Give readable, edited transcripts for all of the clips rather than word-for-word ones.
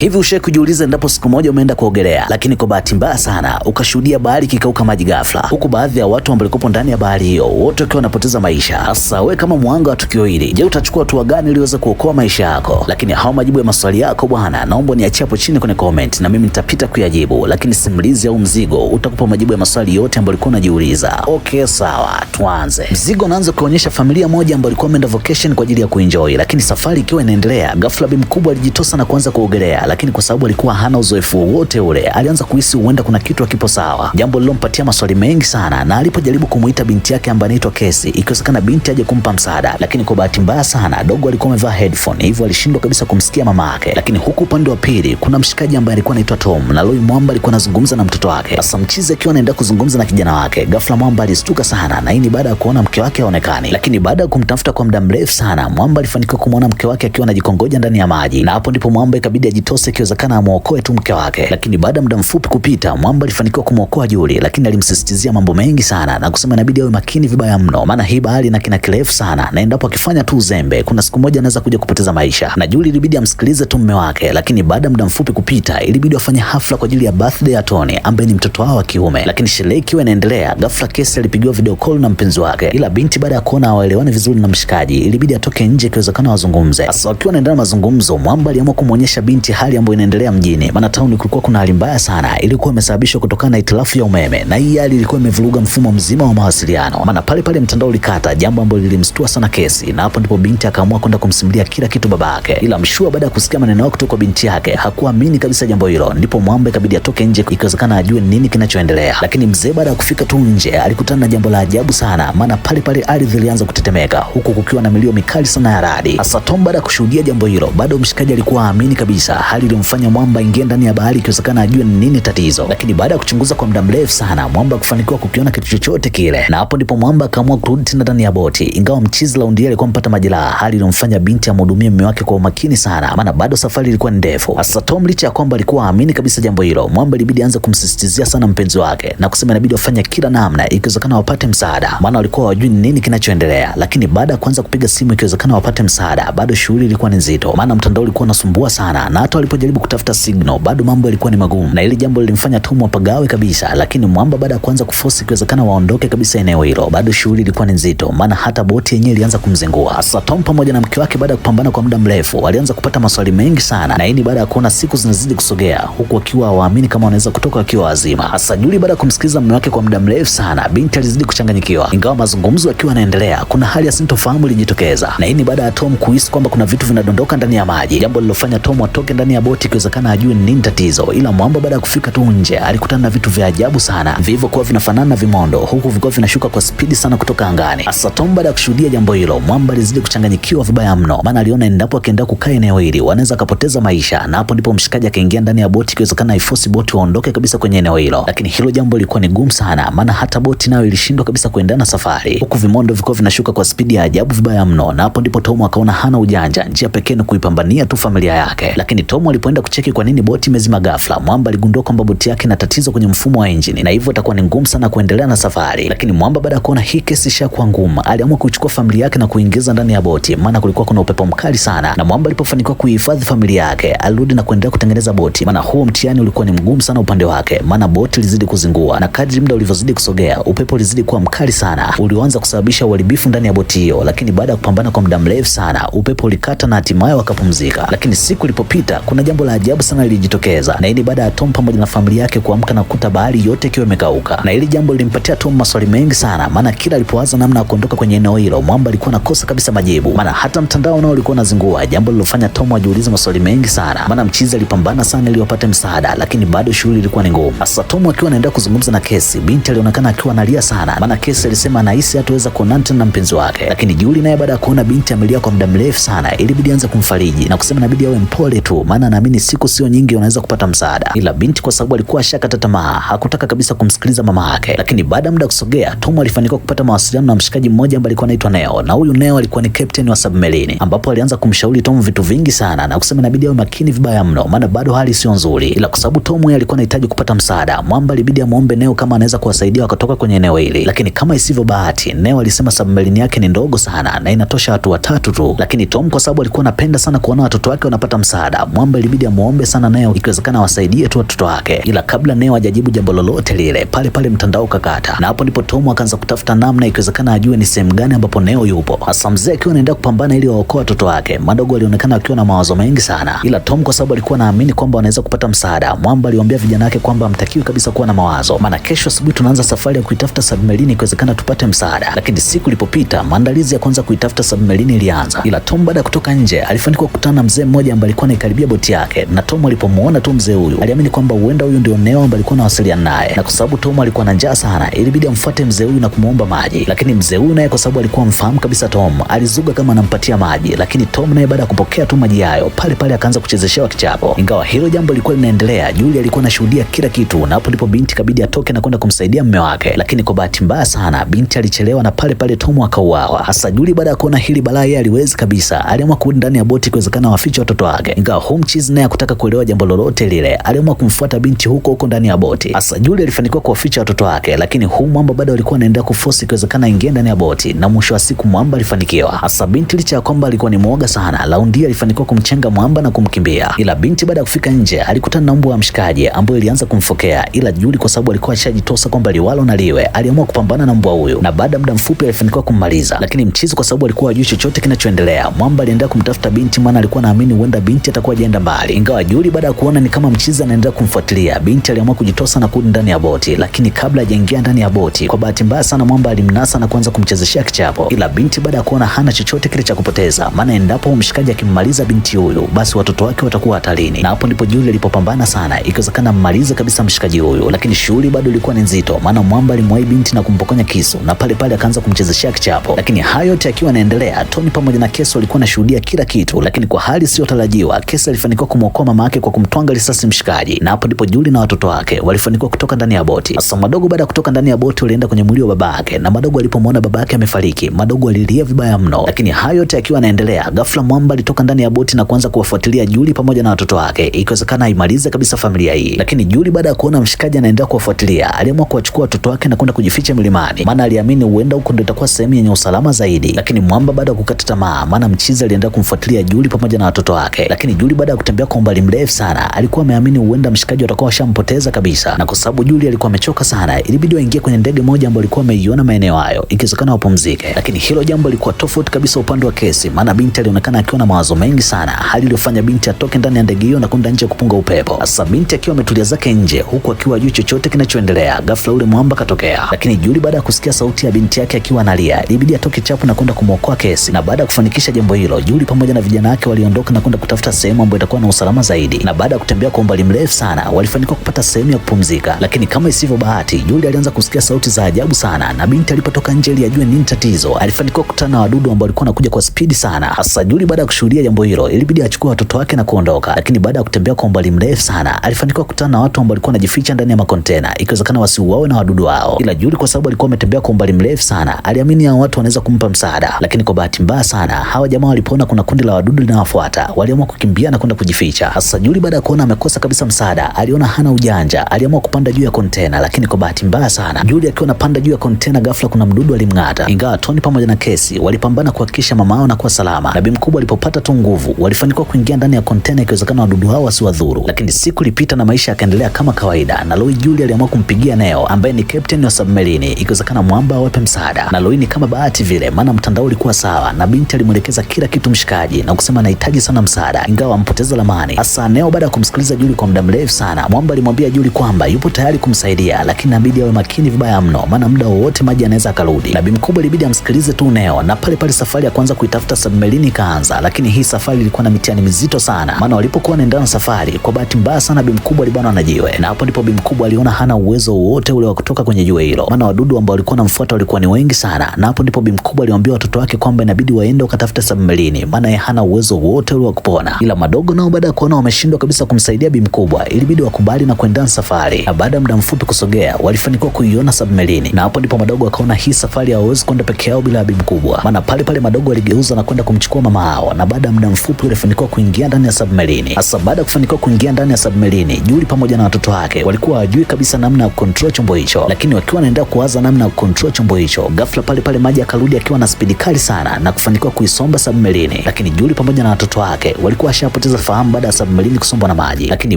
Hivi ushawahi kujiuliza endapo siku moja umeenda kuogelea lakini kwa bahati mbaya sana ukashuhudia bahari ikikauka maji ghafla, huku baadhi ya watu ambao walikuwa ndani ya bahari hiyo wote wakiwa wanapoteza maisha? Hasa wewe kama mwanga wa tukio hili, je, utachukua hatua gani ili uweze kuokoa maisha yako? Lakini hao majibu ya maswali yako bwana, naomba niachie hapo chini kwenye comment na mimi nitapita kuyajibu. Lakini simulizi au mzigo utakupa majibu ya maswali yote ambayo ulikuwa unajiuliza. Okay, sawa, tuanze. Mzigo unaanza kuonyesha familia moja ambayo ilikuwa imeenda vacation kwa ajili ya kuenjoy, lakini safari ikiwa inaendelea, ghafla bi mkubwa alijitosa na kuanza kuogelea, lakini kwa sababu alikuwa hana uzoefu wowote ule, alianza kuhisi huenda kuna kitu hakipo sawa, jambo lilompatia maswali mengi sana. Na alipojaribu kumuita binti yake ambaye anaitwa Kesi, ikiwezekana binti aje kumpa msaada, lakini kwa bahati mbaya sana dogo alikuwa amevaa headphone, hivyo alishindwa kabisa kumsikia mama yake. Lakini huku upande wa pili kuna mshikaji ambaye alikuwa anaitwa Tom na Loi Mwamba alikuwa anazungumza na mtoto wake. Sasa mchizi akiwa anaenda kuzungumza na kijana wake, ghafla Mwamba alistuka sana, na hii ni baada ya kuona mke wake haonekani. Lakini baada ya kumtafuta kwa muda mrefu sana, Mwamba alifanikiwa kumwona mke wake akiwa anajikongoja ndani ya maji, na hapo ndipo Mwamba ikabidi ajitose, ikiwezekana amuokoe tu mke wake. Lakini baada ya muda mfupi kupita, Mwamba alifanikiwa kumwokoa Juli, lakini alimsisitizia mambo mengi sana na kusema inabidi awe makini vibaya mno, maana hii bahari ina kina kirefu sana, na endapo akifanya tu uzembe, kuna siku moja anaweza kuja kupoteza maisha. Na Juli ilibidi amsikilize tu mume wake, lakini baada ya muda mfupi kupita, ilibidi wafanye hafla kwa ajili ya birthday ya Tony ambaye ni mtoto wao wa kiume. Lakini sherehe ikiwa inaendelea, ghafla Kesi alipigiwa video call na mpenzi wake, ila binti baada ya kuona hawaelewani vizuri na mshikaji, ilibidi atoke nje ikiwezekana wazungumze. Sasa wakiwa wanaendelea mazungumzo, Mwamba aliamua kumuonyesha binti hali ambayo inaendelea mjini, maana town kulikuwa kuna hali mbaya sana ilikuwa imesababishwa kutokana na hitilafu ya umeme, na hii hali ilikuwa imevuruga mfumo mzima wa mawasiliano, maana pale pale mtandao ulikata, jambo ambalo lilimstua sana Kesi, na hapo ndipo binti akaamua kwenda kumsimulia kila kitu baba yake. Ila mshua baada ya kusikia maneno yao kutoka kwa binti yake hakuamini kabisa jambo hilo, ndipo Mwamba ikabidi atoke nje ikiwezekana ajue nini kinachoendelea. Lakini mzee baada ya kufika tu nje alikutana na jambo la ajabu sana, maana pale pale ardhi ilianza kutetemeka huku kukiwa na milio mikali sana ya radi. Sasa Tom baada ya kushuhudia jambo hilo, bado mshikaji alikuwa haamini kabisa, hali iliyomfanya Mwamba ingie ndani ya bahari ikiwezekana ajue nini tatizo. Lakini baada ya kuchunguza kwa muda mrefu sana, Mwamba kufanikiwa kukiona kitu chochote kile, na hapo ndipo Mwamba akaamua kurudi tena ndani ya boti, ingawa mchizi laundi alikuwa mpata majeraha, hali iliyomfanya binti amhudumie mume wake kwa umakini sana, maana bado safari ilikuwa ni ndefu. Sasa Tom licha ya kwamba alikuwa haamini kabisa jambo hilo, Mwamba ilibidi aanze kumsisitizia sana mpenzi wake na kusema inabidi wafanye kila namna ikiwezekana wapate msaada, maana walikuwa hawajui nini kinachoendelea. Lakini baada ya kuanza kupiga simu ikiwezekana wapate msaada, bado shughuli ilikuwa ni nzito, maana mtandao ulikuwa unasumbua sana, na hata walipojaribu kutafuta signal bado mambo yalikuwa ni magumu, na ili jambo lilimfanya Tom apagawe kabisa. Lakini Mwamba baada ya kuanza kuforce ikiwezekana waondoke kabisa eneo hilo, bado shughuli ilikuwa ni nzito, maana hata boti yenyewe ilianza kumzingua. Sasa Tom pamoja na mke wake baada ya kupambana kwa muda mrefu walianza kupata maswali mengi sana, na hii ni baada ya kuona siku zinazidi kusogea, huku wakiwa hawaamini kama wanaweza kutoka wakiwa wazima. Sasa Juli baada ya kumsikiliza mume wake kwa muda mrefu sana, binti alizidi kuchanganyikiwa. Ingawa mazungumzo yakiwa yanaendelea, kuna hali ya sintofahamu ilijitokeza, na hii ni baada ya Tom kuhisi kwamba kuna vitu vinadondoka ndani ya maji, jambo lilofanya Tom atoke ndani ya boti ikiwezekana ajue nini tatizo. Ila Mwamba baada ya kufika tu nje alikutana na vitu vya ajabu sana vilivyokuwa vinafanana na vimondo, huku vikiwa vinashuka kwa spidi sana kutoka angani. Sasa Tom baada ya kushuhudia jambo hilo, Mwamba alizidi kuchanganyikiwa vibaya mno, maana aliona endapo akiendelea kukaa eneo hili wanaweza akapoteza maisha, na hapo ndipo mshikaji akaingia ndani ya boti ikiwezekana aiforce boti waondoke kabisa kwenye eneo hilo, lakini hilo jambo lilikuwa ni gumu sana, maana hata boti nayo ilishindwa kabisa kuendana safari, huku vimondo vilikuwa vinashuka kwa spidi ya ajabu vibaya mno. Na hapo ndipo Tom akaona hana ujanja, njia pekee ni kuipambania tu familia yake. Lakini Tom alipoenda kucheki kwa nini boti imezima ghafla, Mwamba aligundua kwamba boti yake ina tatizo kwenye mfumo wa injini na hivyo itakuwa ni ngumu sana kuendelea na safari. Lakini Mwamba baada ya kuona hii kesi ishakuwa ngumu, aliamua kuchukua familia yake na kuingiza ndani ya boti, maana kulikuwa kuna upepo mkali sana. Na Mwamba alipofanikiwa kuihifadhi familia yake, alirudi na kuendelea kutengeneza boti, maana huo mtihani ulikuwa ni mgumu sana upande wake, maana boti ilizidi kuzingua, na kadri muda ulivyozidi kusogea, upepo ulizidi kuwa mkali sana, ulioanza kusababisha uharibifu ndani ya boti hiyo. Lakini baada ya kupambana kwa muda mrefu sana, upepo ulikata na hatimaye wakapumzika. Lakini siku ilipopita, kuna jambo la ajabu sana lilijitokeza, na hili baada ya Tom pamoja na familia yake kuamka na kukuta bahari yote ikiwa imekauka. Na hili jambo lilimpatia Tom maswali mengi sana, maana kila alipowaza namna ya kuondoka kwenye eneo hilo, Mwamba alikuwa anakosa kabisa majibu, maana hata mtandao nao ulikuwa unazingua, jambo lilofanya Tom ajiulize maswali mengi sana, maana mchizi alipambana sana ili wapate msaada, lakini bado shughuli ilikuwa ni ngumu. Sasa Tom akiwa anaendelea kuzungumza na Kesi, binti alionekana akiwa analia sana, maana Kesi alisema anahisi hataweza kuonana tena na mpenzi wake. Lakini Juli naye baada ya kuona binti amelia kwa muda mrefu sana, ilibidi anze kumfariji na kusema inabidi awe mpole tu, maana anaamini siku sio nyingi wanaweza kupata msaada. Ila binti kwa sababu alikuwa ashakata tamaa, hakutaka kabisa kumsikiliza mama yake. Lakini baada ya muda kusogea, Tom alifanikiwa kupata mawasiliano na mshikaji mmoja ambaye alikuwa anaitwa Neo, na huyu Neo alikuwa ni captain wa submarine, ambapo alianza kumshauri Tom vitu vingi sana na kusema inabidi awe makini vibaya mno, maana bado hali sio nzuri. Ila kwa sababu Tom yeye alikuwa anahitaji kupata msaada, Mwamba alibidi amuombe Neo kama anaweza kuwasaidia wakatoka kwenye eneo hili. Lakini kama isivyo bahati, Neo alisema submarine yake ni ndogo sana na inatosha watu watatu tu. Lakini Tom kwa sababu alikuwa anapenda sana kuona watoto wake wanapata msaada, Mwamba Mwamba ilibidi amuombe sana Neo ikiwezekana wasaidie tu watoto wake, ila kabla Neo hajajibu jambo lolote lile, pale pale mtandao ukakata, na hapo ndipo Tom akaanza kutafuta namna ikiwezekana ajue ni sehemu gani ambapo Neo yupo. Hasa mzee akiwa anaendelea kupambana ili waokoe watoto wake, madogo alionekana akiwa na mawazo mengi sana, ila Tom kwa sababu alikuwa anaamini kwamba wanaweza kupata msaada, Mwamba aliwaambia vijana wake kwamba hamtakiwi kabisa kuwa na mawazo, maana kesho asubuhi tunaanza safari ya kuitafuta submarine ikiwezekana tupate msaada. Lakini siku ilipopita, maandalizi ya kwanza kuitafuta submarine ilianza, ila Tom baada ya kutoka nje alifanikiwa kukutana na mzee mmoja ambaye alikuwa anaikaribia boti yake, na Tom alipomuona tu mzee huyu aliamini kwamba huenda huyu ndio Neo ambaye alikuwa anawasiliana naye, na kwa sababu Tom alikuwa na njaa sana, ilibidi amfuate mzee huyu na kumuomba maji. Lakini mzee huyu naye kwa sababu alikuwa mfahamu kabisa Tom, alizuga kama anampatia maji, lakini Tom naye baada ya kupokea tu maji hayo pale pale akaanza kuchezeshewa kichapo. Ingawa hilo jambo lilikuwa linaendelea, Julie alikuwa anashuhudia kila kitu, na hapo ndipo binti kabidi atoke na kwenda kumsaidia mume wake, lakini kwa bahati mbaya sana binti alichelewa na pale pale Tom akauawa. Hasa Julie baada ya kuona hili balaa, yeye aliwezi kabisa, aliamua kurudi ndani ya boti ikiwezekana wafiche watoto wake. Ingawa home cheese naye hakutaka kuelewa jambo lolote lile, aliamua kumfuata binti huko huko ndani ya boti. Hasa Julie alifanikiwa kuwaficha watoto wake, lakini huu mwamba bado alikuwa anaendelea kuforce ikiwezekana ingie ndani ya boti, na mwisho wa siku mwamba alifanikiwa. Hasa binti licha ya kwamba alikuwa ni mwoga sana, laundi alifanikiwa kumchenga mwamba na kumkimbia. Ila binti baada ya kufika nje alikutana na mbwa wa mshikaji ambaye ilianza kumfokea, ila Julie kwa sababu alikuwa ashajitosa kwamba liwalo na liwe, aliamua kupambana na mbwa huyu, na baada ya muda mfupi alifanikiwa kummaliza. Lakini mchizi kwa sababu alikuwa hajui chochote kinachoendelea, mwamba aliendelea kumtafuta binti, maana alikuwa anaamini huenda binti atakuwa hajaenda mbali. Ingawa Julie baada ya kuona ni kama mchizi anaendelea kumfuatilia, binti aliamua kujitosa na kurudi ndani ya boti, lakini kabla hajaingia ndani ya boti, kwa bahati mbaya sana mwamba alimnasa na kuanza kumchezeshea kichapo. Ila binti baada ya kuona hana chochote kile cha kupoteza, maana endapo mshikaji akimmaliza binti huyu, basi watoto wake watakuwa hatarini. Na hapo ndipo Julie alipopambana sana, ikiwezekana mmalize kabisa mshikaji huyu, lakini shughuli bado ilikuwa ni nzito, maana mwamba alimwahi binti na kumpokonya kisu na pale pale akaanza kumchezeshea kichapo. Lakini hayo yote akiwa anaendelea, Tony pamoja na Kesi walikuwa wanashuhudia kila kitu, lakini kwa hali isiyotarajiwa Kesi alifanikiwa kumwokoa mama yake kwa kumtwanga risasi mshikaji, na hapo ndipo Julie na watoto wake walifanikiwa kutoka ndani ya boti. Sasa Madogo baada ya kutoka ndani ya boti walienda kwenye mwili wa baba yake, na Madogo alipomwona baba yake amefariki, Madogo alilia vibaya mno. Lakini hayo yote akiwa anaendelea, ghafla mwamba alitoka ndani ya boti na kuanza kuwafuatilia Julie pamoja na watoto wake, ikiwezekana aimalize kabisa familia hii. Lakini Julie baada ya kuona mshikaji anaendelea kuwafuatilia, aliamua kuwachukua watoto wake na kwenda kujificha milimani, maana aliamini huenda huko ndio itakuwa sehemu yenye usalama zaidi. Lakini mwamba baada ya kukata tamaa, maana mchizi aliendelea kumfuatilia Julie pamoja na watoto wake. Lakini Julie baada ya kutembea kwa umbali mrefu sana, alikuwa ameamini huenda mshikaji atakuwa washampoteza kabisa, na kwa sababu Julie alikuwa amechoka sana, ilibidi waingie kwenye ndege moja ambayo alikuwa ameiona maeneo hayo, ikiwezekana wapumzike. Lakini hilo jambo lilikuwa tofauti kabisa upande wa Kesi, maana binti alionekana akiwa na mawazo mengi sana, hali iliyofanya binti atoke ndani ya ndege hiyo na kwenda nje kupunga upepo. Sasa binti akiwa ametulia zake nje, huku akiwa juu chochote kinachoendelea, ghafla ule mwamba katokea. Lakini Julie baada ya kusikia sauti ya binti yake akiwa analia, ilibidi atoke chapu na kwenda kumwokoa Kesi. Na baada ya kufanikisha jambo hilo, Julie pamoja na vijana wake waliondoka na kwenda kutafuta sehemu ambayo itakuwa na usalama zaidi. Na baada ya kutembea kwa umbali mrefu sana, walifanikiwa kupata sehemu ya kupumzika. Lakini kama isivyo bahati, Julie alianza kusikia sauti za ajabu sana, na binti alipotoka nje ili ajue nini tatizo, alifanikiwa kukutana na wadudu ambao walikuwa wanakuja kwa spidi sana. Hasa Julie baada ya kushuhudia jambo hilo, ilibidi achukue watoto wake na kuondoka. Lakini baada ya kutembea kwa umbali mrefu sana, alifanikiwa kukutana na watu ambao walikuwa wanajificha ndani ya makontena, ikiwezekana wasiuawe na wadudu hao. Ila Julie kwa sababu alikuwa ametembea kwa umbali mrefu sana, aliamini hao watu wanaweza kumpa msaada. Lakini kwa bahati mbaya sana, hawa jamaa walipoona kuna kundi la wadudu linawafuata, waliamua kukimbia na kwenda kujificha. Hasa Julie baada ya kuona amekosa kabisa msaada, aliona hana ujanja, aliamua kupanda juu ya kontena. Lakini kwa bahati mbaya sana, Julie akiwa anapanda juu ya kontena, ghafla kuna mdudu alimng'ata. Ingawa Tony pamoja na Kesi walipambana kuhakikisha mama yao anakuwa salama, na bi mkubwa alipopata tu nguvu, walifanikiwa kuingia ndani ya kontena, ikiwezekana wadudu hao wasiwadhuru. Lakini siku ilipita na maisha yakaendelea kama kawaida, na Loi Julie aliamua kumpigia Neo ambaye ni captain wa submarine, ikiwezekana mwamba awape msaada. Na Loi ni kama bahati vile, maana mtandao ulikuwa sawa, na binti alimwelekeza kila kitu mshikaji na kusema anahitaji sana msaada, ingawa ampoteza lamani. Hasa Neo baada ya kumsikiliza Julie kwa muda mrefu sana, mwamba alimwambia Julie kwamba yupo tayari kumsaidia, lakini inabidi awe makini vibaya mno, maana muda wowote maji anaweza akarudi. Na bi mkubwa ilibidi amsikilize tu Neo, na pale pale safari ya kwanza kuitafuta submarine ikaanza. Lakini hii safari ilikuwa na mitihani mizito sana, maana walipokuwa wanaendelea na safari, kwa bahati mbaya sana bi mkubwa alibanwa na jiwe, na hapo ndipo bi mkubwa aliona hana uwezo wowote ule wa kutoka kwenye jiwe hilo, maana wadudu ambao walikuwa wanamfuata walikuwa ni wengi sana. Na hapo ndipo bi mkubwa aliwaambia watoto wake kwamba inabidi waende wakatafute submarine, maana yeye hana uwezo wowote ule wa kupona. Ila madogo nao baada ya kuona wameshindwa kabisa kumsaidia bi mkubwa, ilibidi wakubali na kuendelea na safari. Na baada ya muda mfupi kusogea, walifanikiwa kuiona submarine, na hapo ndipo madogo akaona hii safari hawawezi kwenda peke yao bila bi mkubwa, maana pale pale madogo aligeuza na kwenda kumchukua mama hao, na baada ya muda mfupi walifanikiwa kuingia ndani ya submarine. Hasa baada ya kufanikiwa kuingia ndani ya submarine, Julie pamoja na watoto wake walikuwa hawajui kabisa namna ya kucontrol chombo hicho, lakini wakiwa wanaendelea kuwaza namna ya kucontrol chombo hicho, ghafla pale pale maji akarudi akiwa na spidi kali sana na kufanikiwa kuisomba submarine. Lakini Julie pamoja na watoto wake walikuwa washapoteza walipoteza fahamu baada ya submarine kusombwa na maji, lakini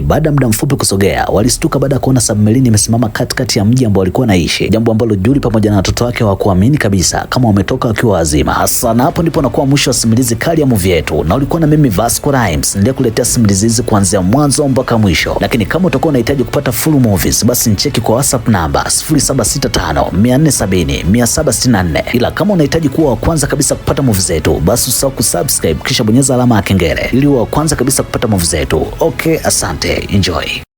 baada ya muda mfupi kusogea, walistuka baada ya kuona submarine imesimama katikati ya mji ambao walikuwa naishi, jambo ambalo Juli pamoja na watoto wake hawakuamini kabisa kama wametoka wakiwa wazima. Hasa na hapo ndipo nakuwa mwisho wa simulizi kali ya movie yetu, na ulikuwa na mimi Vasco Rhymes niliyekuletea simulizi hizi kuanzia mwanzo mpaka mwisho. Lakini kama utakuwa unahitaji kupata full movies, basi ncheki kwa WhatsApp namba 0765 470 764. Ila kama unahitaji kuwa wa kwanza kabisa kupata movie zetu, basi usisahau kusubscribe kisha bonyeza alama ya kengele ili uwe wa kwanza kabisa kupata movie zetu. Okay, asante, enjoy.